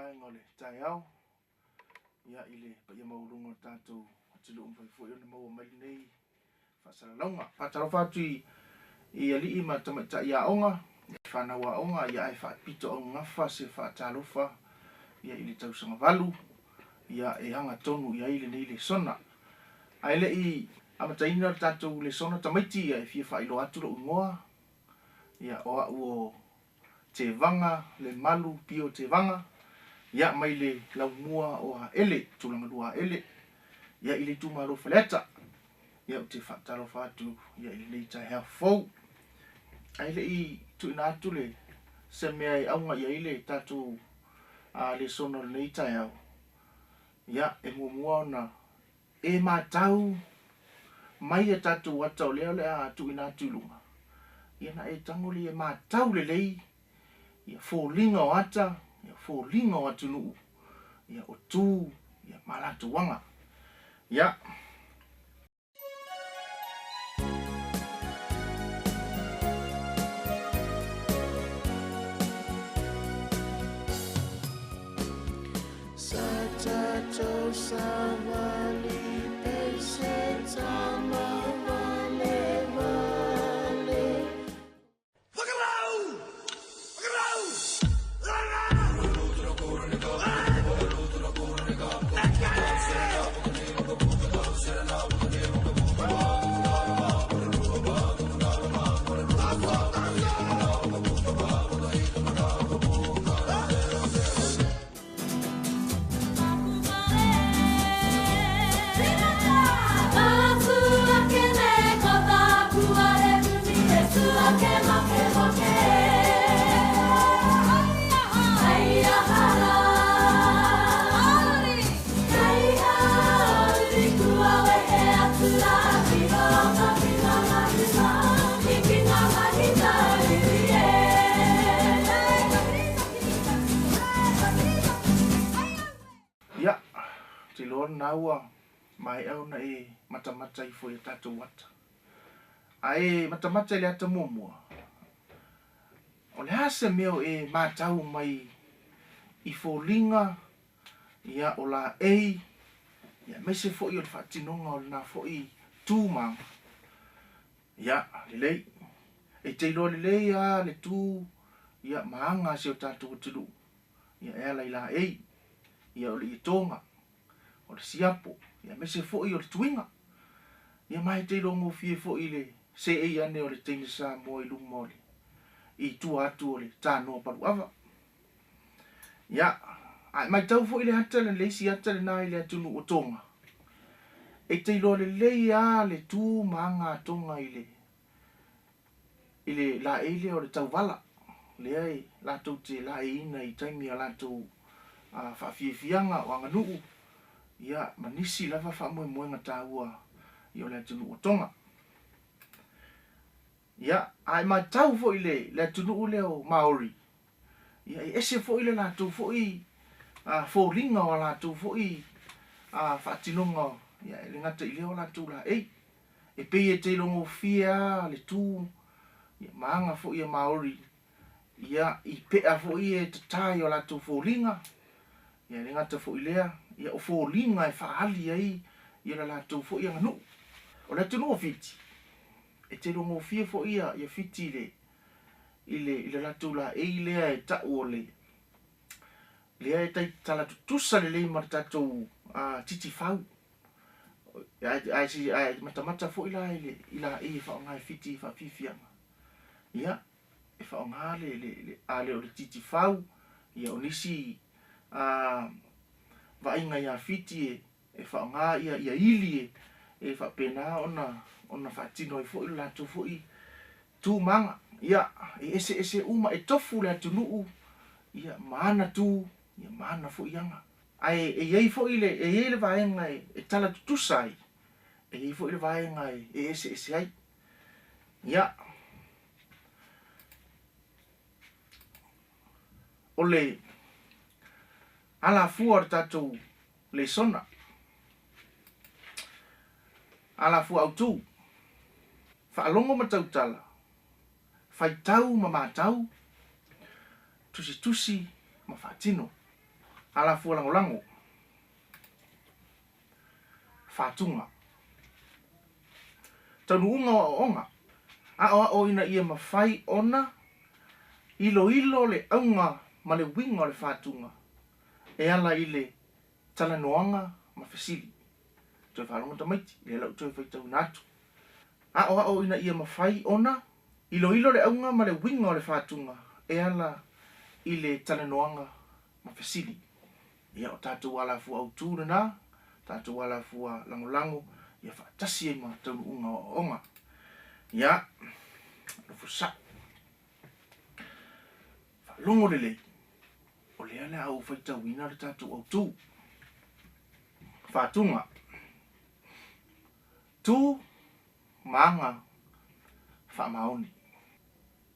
vaega o le taeao, ia i le paia maualuga o le tatou atunuu mafai foi ona maua mai lenei faasalalauga. Faatalofa atu i i alii ma tamaitai aoga, fanau aoga, ia ae faapito augafa se faatalofa ia i le tausaga valu, ia e aga tonu i ai lenei lesona. Ae le i amataina le tatou lesona tamaiti, ia e fia faailoa atu lou igoa, ia o au o Tevaga Lemalu Pio Tevaga, ia mai le laumua o Aele, Tulagalua Aele, ia i le itumalo o Faleata. Ia ou te faatalofa atu ia i lenei taeao fou. Ae le i tuuina atu le se mea e auga i ai le tatou lesona o lenei taeao, ia e muamua ona e matau mai a tatou ata o lea o le a tuuina atu i luga, ia na e tago lea e matau lelei ia foliga o ata, ia foliga o atunuu, ia o tu ia ma latou aga. Ia. Ia, ou te iloa lena ua maea ona e matamata ifo i a tatou ata. A e matamata i le ata muamua, o le a se mea o e matau mai i foliga, ia, o laei, ia, aemaise foi o le faatinoga o lena foi tu ma aga. Ia, lelei. E te iloa lelei lava le tu, ia, ma aga a si o tatou atunuu, ia, e ala i laei, ia, o le ietoga, o le siapo, ia, aemaise foi o le tuiga. Ia, ma e te iloa gofie foi i le seei ane o le teine Samoa i luma o le, i tua atu o le tanoa paluava. Ia, a e matau foi le ata le le isi ata lena i le atunuu o Tonga, e te iloa lelei lava le tu ma aga a Tonga i le, i le laei lea o le tauvala, lea e latou te laeiina i taimi a latou faafiafiaga o aganuu, ia, ma nisi lava faamoemoega taua o le atunuu o Tonga. Ia, a e matau foi i le, le atunuu lea o Maori, ia e ese foi le latou foi foliga o a latou foi faatinoga, ia e le gata i lea o latou laei. E pei e tailogofie lava le tu ia, ma aga foi a Maori, ia, i pea foi ia e tata i o latou foliga, ia e le gata foi i lea, ia o foliga e faaali ai ia le latou foi aganuu. O le atunuu o Fiti, E tele gofie foi ia ia Fiti i le i le i le latou laei lea e tau o le lea e tai tala tutusa lelei ma le tatou titifau. Ae ae si ae matamata foi la i le i laei e faaaoga e Fiti i faafiafiaga. Ia, e faaaoga le le le a le o le titifau, ia o nisi vaaiga ia Fiti e e faaaoga ia ia ili e faapena ona ona faatino ai foi lo latou foi tu ma aga. Ia, e eseese uma, e tofu le atunuu ia ma ana tu ia ma ana foi aga. Ae e i ai foi le e i ai le vaega e tala tutusa ai, e i ai foi le vaega e eseese ai. Ia, o le alafua o le tatou lesona. Alafua autu, faalogo ma tautala, faitau ma matau, tusitusi ma faatino. Alafua lagolago. Fatuga. Taunuuga o aoaoga. Aoao ina ia mafai ona iloilo le auga ma le uiga o le fatuga e ala i le talanoaga ma fesili. Toe faalogo tamaiti, lea la ua toe faitauina atu. Aoao ina ia mafai ona iloilo le auga ma le uiga o le fatuga e ala i le talanoaga ma fesili. Ia, o tatou alafua autu lena, tatou alafua lagolago ia faatasi ai ma taunuuga o aoaoga. Ia, nofo sao. Faalogo lelei, o lea le a ou faitauina le tatou autu. Faatuga. Tu ma aga faamaoni.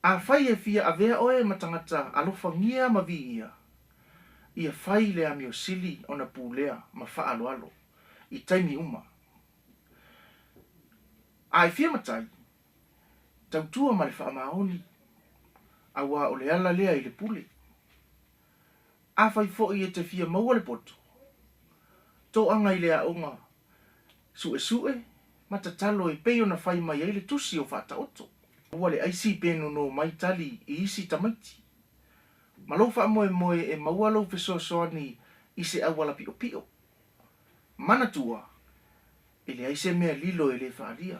Afai e fia avea oe ma tagata alofagia ma viia, ia fai le amio sili ona pulea ma faaaloalo i taimi uma. A e fia matai, tautua ma le faamaoni, auā o le ala lea i le pule. Afai foi e te fia maua le poto, toaga i le aoga suesue ma tatalo e pei ona fai mai ai le tusi o Faataoto. Aua le aisi pe nono mai tali i isi tamaiti. Ma lou faamoemoe e maua lou fesoasoani i se auala piopio. Manatua, e leai se mea lilo e le faalia.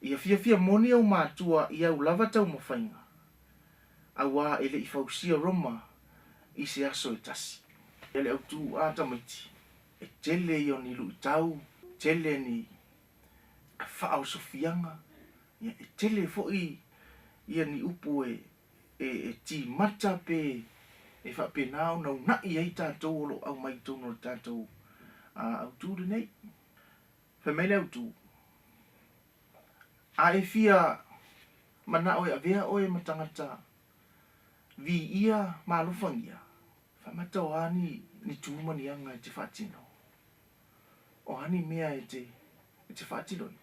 Ia fiafia moni ou matua i au lava taumafaiga, auā e le i fausia Roma i se aso e tasi. Ia le autu a tamaiti, e tele ia o ni luitau, tele ni faaosofiaga, ia e tele foi ia ni upu e e timata pe e faapena ona una'i ai tatou o lo o aumai i totonu o le tatou autu lenei. Fai mai le autu, A e fia manao e avea oe ma tagata viia ma alofagia, faamata o a ni ni tu ma ni aga e te faatino? O a ni mea e te e te faatinoina?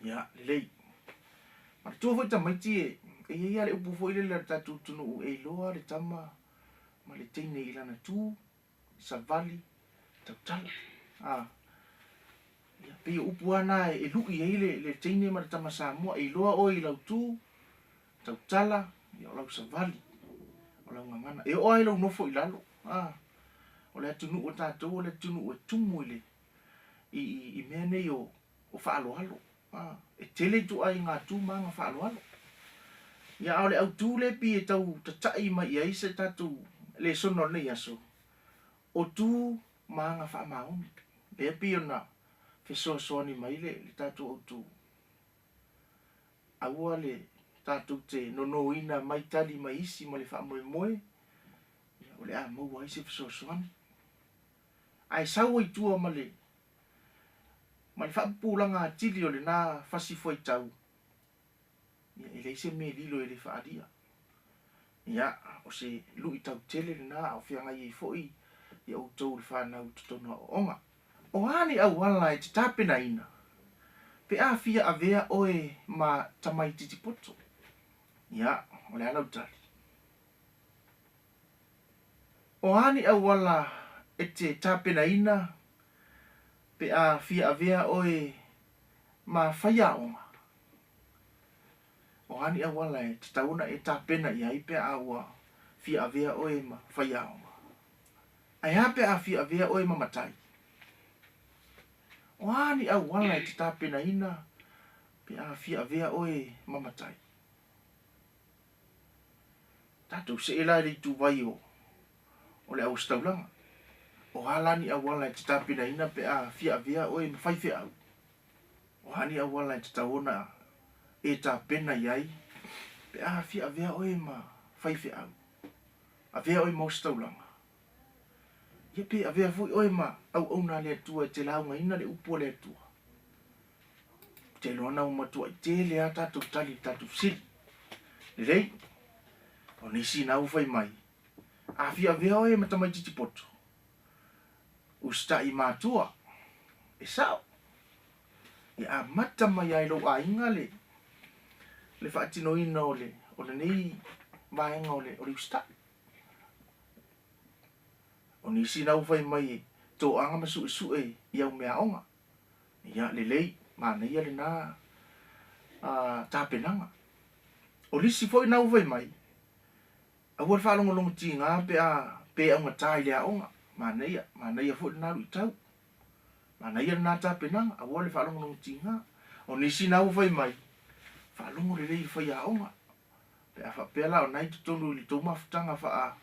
Ia, lelei. Manatua foi tamaiti e e i ai lava le upu foi lele a le tatou atunuu e iloa le tama ma le teine i lana tu savali, tautala. A, ia, pei o upu lava na e lui ai le, le teine ma le tama Samoa, e iloa oe i lau tu, tautala, ia, o lau savali, o lau gagana. E oo lava i lou nofo i lalo, a, o le atunuu a tatou o le atunuu e tumu i le, i, i, i mea nei o, o faaaloalo. A, e tele ituaiga tu ma aga faaaloalo. Ia, a o le autu lea pei e tau tata'i mai i ai se tatou lesona o lenei aso, o tu ma aga faamaoni. Lea pei ona fesoasoani mai le, le tatou autu. Aua le tatou te nonoina mai tali mai isi ma le faamoemoe, ia, o le a maua ai se fesoasoani. Ae sau ai tua ma le ma le faapupulaga atili o lena fasi fuaitau, ia, e leai se mea e lilo e le faaalia. Ia, o se luitau tele lena a o feagai ai foi ia outou le fanau i totonu o aoaoga. O a ni auala e te tapenaina pe a fia avea oe ma tamaititi poto? Ia, o le a lau tali? O a ni auala e te tapenaina pe a fia avea oe ma faiaoga? O a ni auala e tatau ona e tapena i ai pe a ua fia avea oe ma faiaoga? Ae a pe a fia avea oe ma matai? O a ni auala e te tapenaina pe a fia avea oe ma matai? Tatou see la i le ituvai o o le auositaulaga. O a la ni auala e te tapenaina pe a fia avea oe ma faifeau? O a ni auala e tatau ona e tapena i ai pe a fia avea oe ma faifeau? Avea oe ma ositaulaga? Ia pe avea foi oe ma auauna a le Atua e te laugaina le upu a le Atua? Ou te iloa na ua matuai tele a tatou tali i le tatou fesili. Lelei, o nisi na ua fai mai, A fia avea oe ma tamaititi poto, usitai i matua, e sao. E amata mai lava i lou aiga le, le faatinoina o le, o lenei vaega o le, o le usitai. O nisi na ua fai mai e toaga ma suesue i au meaaoga. Ia, lelei, manaia lena tapenaga. O nisi foi na ua fai mai, aua le faalogologo tiga pe a pe augata i le aoga. Manaia, manaia foi lena luitau. Manaia lena tapenaga, aua le faalogologo tiga. O nisi na ua fai mai, faalogo lelei i le faiaoga. Pe a faapea la o na i totonu i le tou mafutaga faa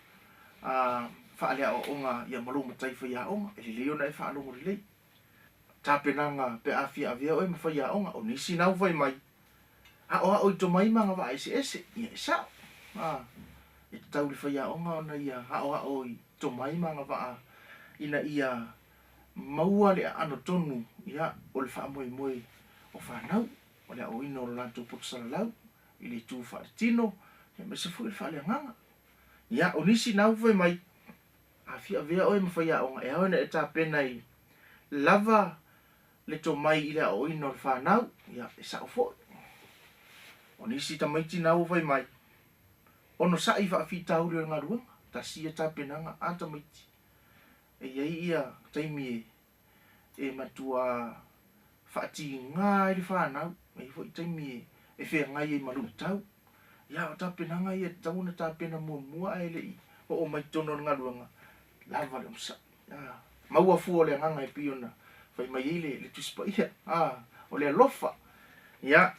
faaleaoaoga ia ma lou matai faiaoga, e lelei ona e faalogo lelei. Tapenaga pe a fia avea oe ma faiaoga, o nisi na ua fai mai, aoao i tomai ma agavaa eseese, ia e sao. A, e tatau i le faiaoga ona ia aoao i tomai ma agavaa ina ia maua le aano tonu ia o le faamoemoe o fanau, o le aoaoina o lo latou poto salalau i le itu faaletino aemaise foi o le faaleagaga. Ia, o nisi na ua fai mai, a fia avea oe ma faiaoga, e ao ona e tapena i lava le tomai i le aoaoina o le fanau, ia, e sao foi. O nisi tamaiti na ua fai mai, onosai i faafitauli o le galuega, tasi ia tapenaga a tamaiti. E i ai ia taimi e e matua faatiga ai le fanau, e i ai foi taimi e feagai ai ma luitau. Ia, o tapenaga ia e tatau ona tapena muamua ae le i oo mai totonu o le galuega, lava le onosai. Maua fua o le agaga e pei ona fai mai ai le Tusi Paia, o le alofa. Ia,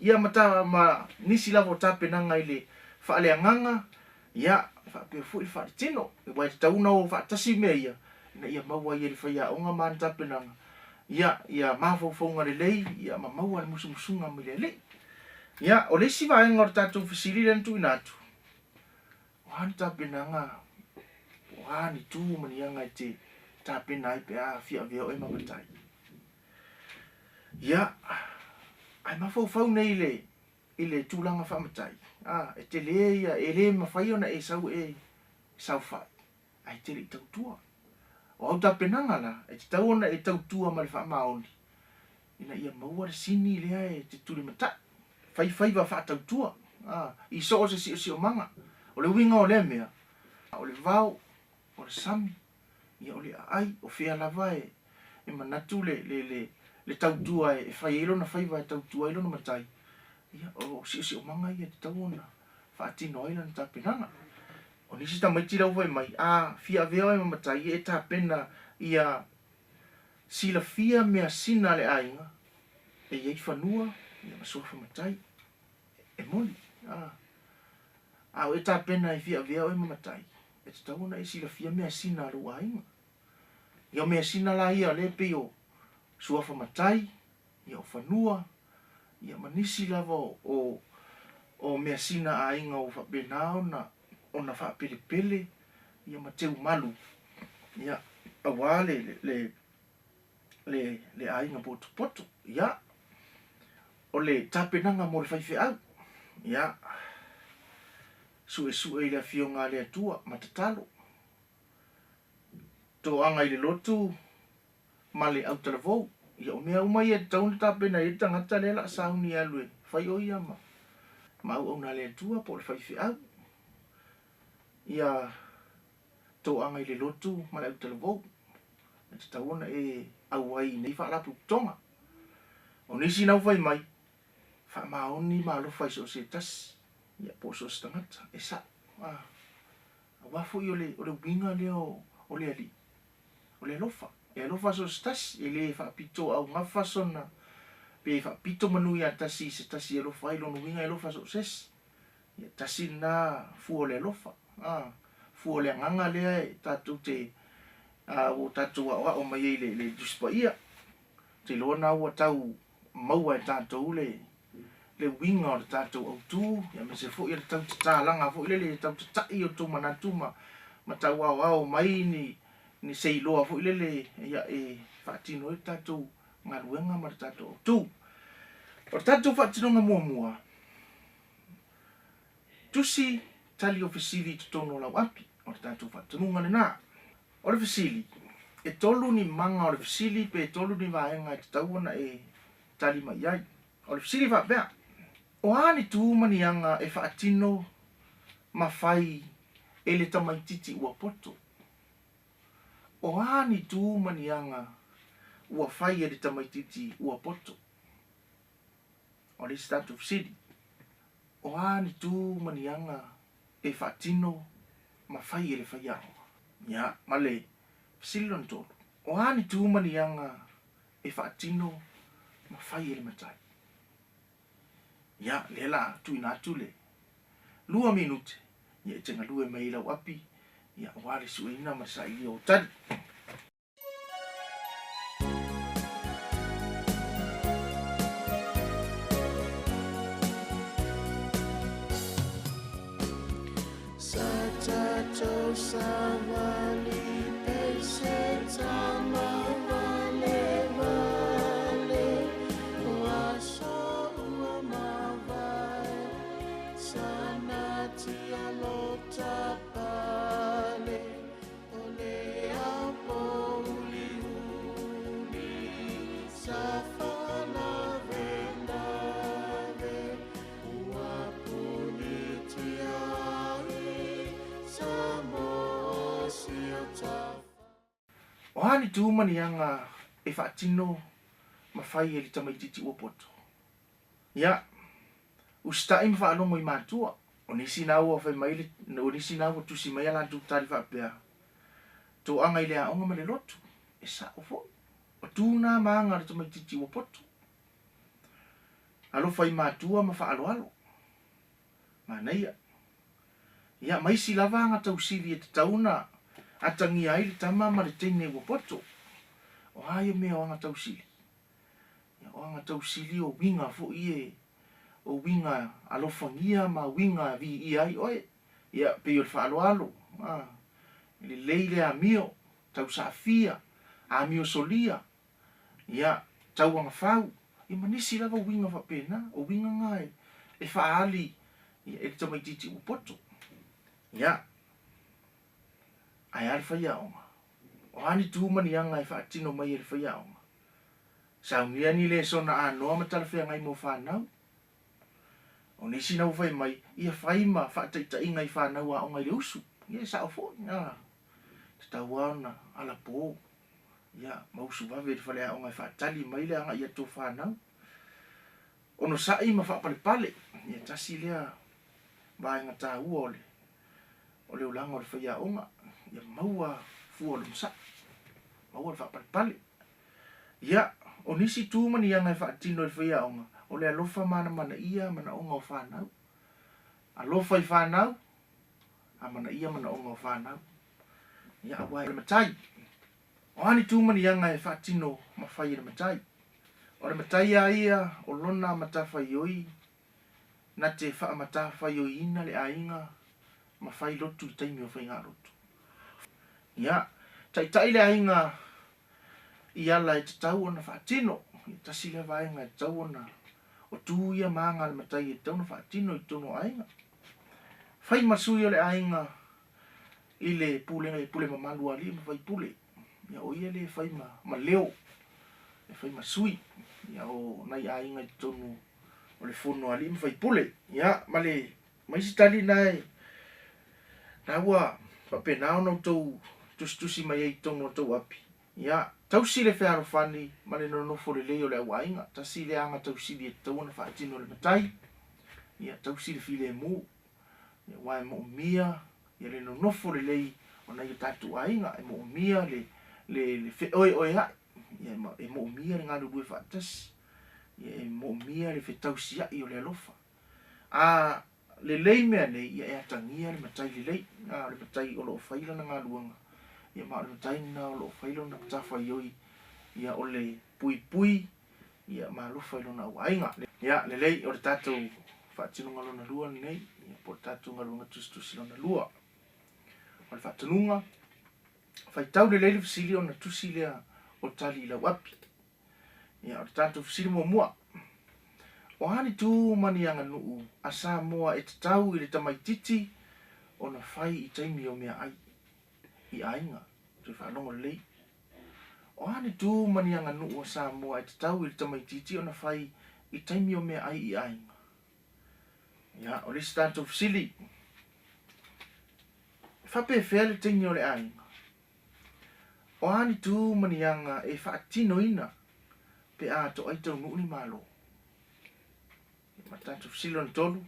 ia ma, ta, ma nisi lava o tapenaga i le faaleagaga, ia, e faapea foi le faaletino, aua e tatau ona o faatasi mea ia, ina ia maua ai e le faiaoga ma ana tapenaga, ia, ia mafaufauga lelei, ia ma maua le musumusuga mai le Alii. Ia, o le isi vaega o le tatou fesili lea na tuuina atu, o a ni tapenaga, po o a ni tu ma ni aga e te tapena ai pe a fia avea oe ma matai? Ia, ae mafaufau nei i le, i le tulaga faamatai, a, e tele ia, e le mafai ona e sau e saofai, ae e te le i tautua. O au tapenaga la, e tatau ona e tautua ma le faamaoni, ina ia maua le sini lea e te tulimatai. Fai faiva faatautua, a, i so o se siosiomaga. O le uiga o lea mea, o le vao, o le sami, ia o le aai, o fea lava e e manatu le, le, le, le tautua e fai ai lona faiva e tautua ai lona matai, ia o siosiomaga ia e tatau ona faatino ai lana tapenaga. O nisi tamaiti la ua fai mai, a fia avea oe ma matai, ia e tapena ia silafia measina a le aiga e i ai fanua ia ma suafa matai. E moni, a, a o e tapena e fia avea oe ma matai, e tatau ona e silafia measina a lou aiga. Ia o measina la ia lea e pei o suafa matai, ia o fanua, ia ma nisi lava o o measina a aiga ua faapena ona ona faapelepele ia ma teumalu ia aua le le le le aiga potopoto. Ia o le tapenaga mo le faifeau, ia suesue i le Afioga a le Atua ma tatalo. Toaga i le lotu ma le autalavou. Ia o mea uma ia e tatau ona tapena i ai le tagata lea o le a sauni e alu e fai o ia ma, ma auauna a le Atua po o le faifeau. Ia toaga i le lotu ma le autalavou. E tatau ona e auai i nei faalapotopotoga. O nisi na ua fai mai, faamaoni ma alofa i so o se tasi, ia po o so o se tagata, e sa'o. A, aua foi o le, o le uiga lea o, o le Alii, o le alofa. E alofa so o se tasi, e le faapito augafa sona, pe faapito manu ia tasi i se tasi e alofa ai, lona uiga e alofa so o se isi. Ia tasi lena fua o le alofa, a, fua o le agaga lea e tatou te, a, ua tatou aoao mai ai i le, le Tusi Paia. Ou te iloa na ua tau maua e tatou le, le uiga o le tatou autu, aemaise foi o le tau tatalaga foi lele e tau tata'i o outou manatu ma, ma tau aoao mai ni, ni se iloa foi lele ia e faatino ai le tatou galuega ma le tatou autu. O le tatou faatinoga muamua, tusi tali o fesili i totonu o lau api, o le tatou faatonuga lena. O le fesili, e tolu ni maga o le fesili pe tolu ni vaega e tatau ona e tali mai i ai. O le fesili faapea, O a ni tu ma ni aga e faatino ma fai e le tamaititi ua poto? O a ni tu ma ni aga ua fai e le tamaitiiti ua poto? O le isi tatou fesili, O a ni tu ma ni aga e faatino ma fai e le faiaoga? Ia, ma le fesili lona tolu, O a ni tu ma ni aga e faatino ma fai e le matai? Ia, lea la tuuina atu le lua minute, ia e te galue mai ai lau api, ia aua le sueina ma le sailia o tali. O a ni tu ma ni aga e faatino ma fai e le tamaitiiti ua poto? Ia, usitai ma faalogo i matua. O nisi na ua fai mai le, o nisi na ua tusi mai a latou tali faapea, Toaga i le aoga ma le lotu. E sa'o foi. O tu na ma aga a le tamaitiiti ua poto. Alofa i matua ma faaaloalo. Manaia. Ia, ma isi lava aga tausili e tatau ona atagia ai le tama ma le teine ua poto. O a ia mea o aga tausili? Ia, o aga tausili o uiga foi e, o uiga alofagia ma uiga viia ai oe. Ia, pei o le faaaloalo, a, lelei le amio, tausaafia, amio solia, ia, tauagafau, ia ma nisi lava uiga faapena, o uiga na e faaali ia, e le tamaitiiti ua poto. Ia, ae a le faiaoga? O a ni tu ma ni aga e faatino mai e le faiaoga? Saunia ni lesona anoa ma talafeagai mo fanau. O nisi na ua fai mai, ia fai ma faataitaiga i fanau aoga i le usu. Ia, e sao foi, a, tatau lava ona alapō. Ia, ma usu vave i le faleaoga e faatali mai le agai atu o fanau. Onosai ma faapalepale, ia tasi lea vaega taua o le o le olaga o le faiaoga, ia maua fua o le onosai, maua le faapalepale. Ia, o nisi tu ma ni aga e faatino e le faiaoga, o le alofa manamanaia manaoga o fanau. Alofa i fanau, amanaia manaoga o fanau. Ia, aua e le matai. O a ni tu ma ni aga e faatino ma fai e le matai? O le matai a ia o lona matafaioi na te faamatafaioiina le aiga ma fai lotu i taimi o faigalotu. Ia, taitai le aiga i ala e tatau ona faatino. Ia, tasi lea vaega e tatau ona o tu ia ma aga a le matai e tatau ona faatino i totonu o aiga. Fai ma sui o le aiga i le pulega i pule mamalu a alii ma faipule. Ia, o ia lea e fai ma, ma leo, e fai ma sui, ia, o nai aiga i totonu o le fono a alii ma faipule. Ia, ma le, ma isi tali na e, na ua faapena ona outou tusitusi mai ai i totonu o tou api. Ia, tausi le fealofani ma le nonofo lelei o le auaiga. Tasi lea aga tausili e tatau ona faatino e le matai. Ia, tausi le filemu. Ia, aua e moomia ia le nonofo lelei o nai o tatou aiga, e moomia le, le, le feoeoea'i, ia, e moomia le galulue faatasi, ia, e moomia le fetausia'i o le alofa. A lelei mea nei, ia e atagia le matai lelei, a o le matai o lo o fai lana galuega, ia ma o le matai lena o lo o fai lona matafaioi, ia o le puipui ia ma alofa i lona auaiga. Ia, lelei, o le tatou faatinoga lona lua lenei, ia, po o le tatou galuega tusitusi lona lua. O le faatonuga, faitau lelei le fesili ona tusi lea o tali i lau api. Ia, o le tatou fesili muamua, O a ni tu ma ni aganuu a Samoa e tatau i le tamaitiiti ona fai i taimi o meaai i aiga? Toe faalogo lelei. O a ni tu ma ni aganuu a Samoa e tatau i le tamaitiiti ona fai i taimi o meaai i aiga? Ia, o le isi tatou fesili, e faapefea le teine o le aiga? O a ni tu ma ni aga e faatinoina pe a toai taunuu ni Malo? Ma le tatou fesili lona 3,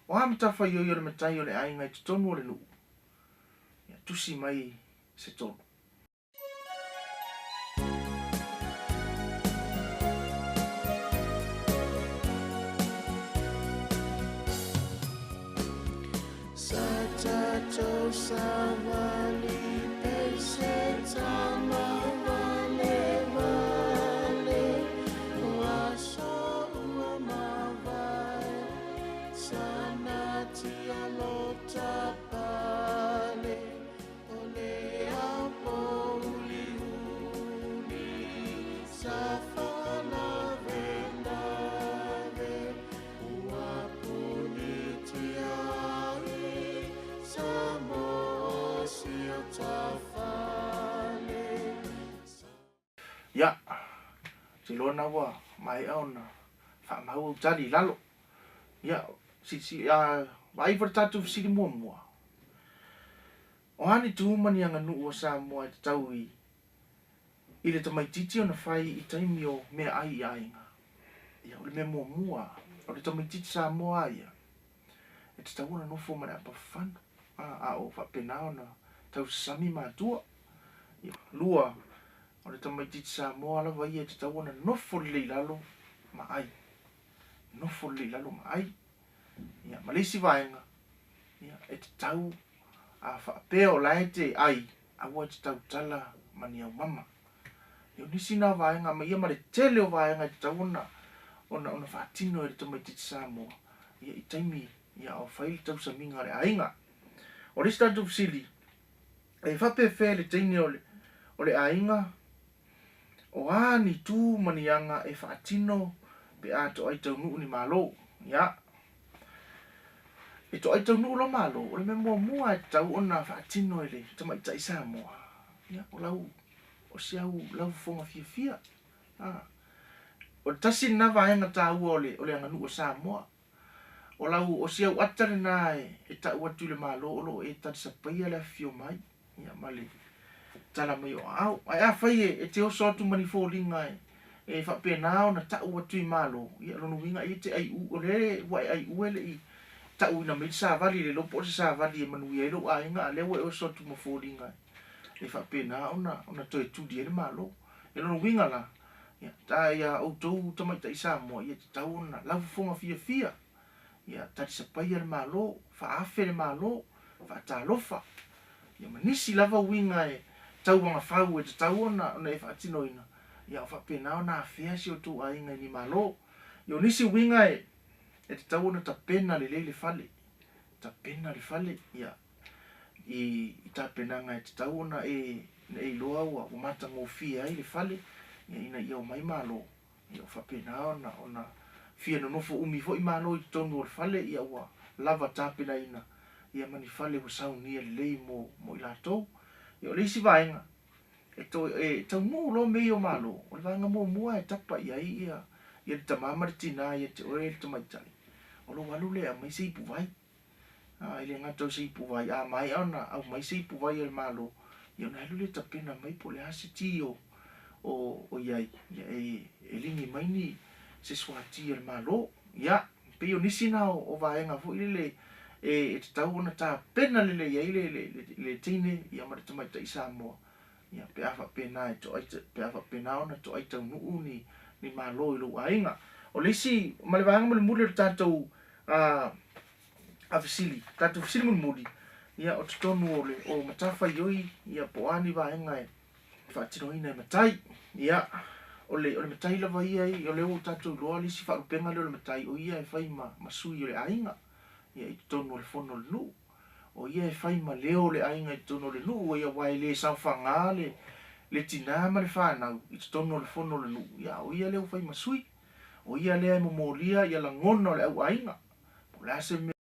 O a matafaioi o le matai o le aiga i totonu o le nuu? Ia tusi mai se 3. Ia, ou te iloa na ua maea ona faamau au tali i lalo. Ia, silisili, a vaai foi le tatou fesili muamua. O a ni tu ma ni aganuu a Samoa e tatau i i le tamaitiiti ona fai i taimi o meaai i aiga? Ia, o le mea muamua, o le tamaitiiti Samoa lava ia, e tatau ona nofo ma le apafafanu, a, a o faapena ona tausasami matua. Ia, 2, o le tamaitiiti Samoa lava ia e tatau ona nofo lelei i lalo ma ai. Nofo lelei i lalo ma ai. Ia, ma le isi vaega, ia, e tatau a faapea o la e te ai, aua e te tautala ma ni aumama. Ia, o nisi na vaega ma ia ma le tele o vaega e tatau ona ona ona faatino e le tamaitiiti Samoa, ia, i taimi ia a o fai le tausamiga a le aiga. O le isi tatou fesili, e faapefea le teine o le o le aiga O a ni tu ma ni aga e faatino pe a toai taunuu ni Malo? Ia. E toai taunuu loa Malo, o le mea muamua e tatau ona faatino e le tamaitai Samoa, ia, o lau, o si au laufofoga fiafia. A. O le tasi lena vaega taua o le, o le aganuu a Samoa. O lau, o si au ata lena e tau atu i le Malo o lo o e talisapaia le afifio mai. ia ma le tala mai o aao. Ae afai e te oso atu ma ni foliga e faapena ona tau atu i Malo, ia lona uiga e te aiu, o lea ua e aiu e le i tauina mai le savali, le iloa po o se savali e manuia ai lou aiga, a o lea ua e oso atu ma foliga e faapena ona toe tuli ai le Malo. Ia lona uiga la, ia, ta ia outou tamaitai Samoa, ia tatau ona laufofoga fiafia, ia talisapaia le Malo, faaafe le Malo, faatalofa, ia ma nisi lava uiga e tauagafau e tatau ona e faatinoina, ia o faapena ona afea si outou aiga i ni Malo. Ia o nisi uiga e tatau ona tapena lelei le fale, tapena le fale, ia i tapenaga e tatau ona e iloa ua matagofie ai le fale, ia ina ia omai Malo. Ia ua faapena ona ona fia nonofo umi foi Malo i totonu o le fale, ia ua lava tapenaina ia ma ni fale ua saunia lelei mo mo i latou. Ia o le isi vaega, e toe e taunuu loa mea ia o Malo, o le vaega muamua e tapa i ai ia ia le tama ma le tina ia te oe le tamaitai, o lou alu lea e aumai se ipuvai. E le gata o se ipuvai, a maea ona aumai se ipuvai a le Malo, ia ona alu lea tapena mai po o le a se ti o i ai, ia e ligi mai ni se suati a le Malo. Ia, pei o nisi na o vaega foi lele e tatau ona tapena lelei ai le teine ia ma le tamaitai Samoa, ia pe a faapena e toai, pe a faapena ona toai taunuu ni Malo i lou aiga. O le isi, ma le vaega mulimuli o le tatou a fesili, tatou fesili mulimuli, ia o totonu o le o matafaioi, ia po o a ni vaega e faatinoina e matai. Ia, o le, o le matai lava ia, o lea ua tatou iloa le isi faalupega lea o le matai, o ia e fai ma, ma sui o le aiga, ia i totonu o le fono o le nuu. O ia e fai ma leo o le aiga i totonu o le nuu, ia aua e le saofaga le, le tinā ma le fanau i totonu o le fono o le nuu, ia o ia lea ua fai ma sui. O ia lea e momolia ia lagona o le au aiga, po o le a se mea.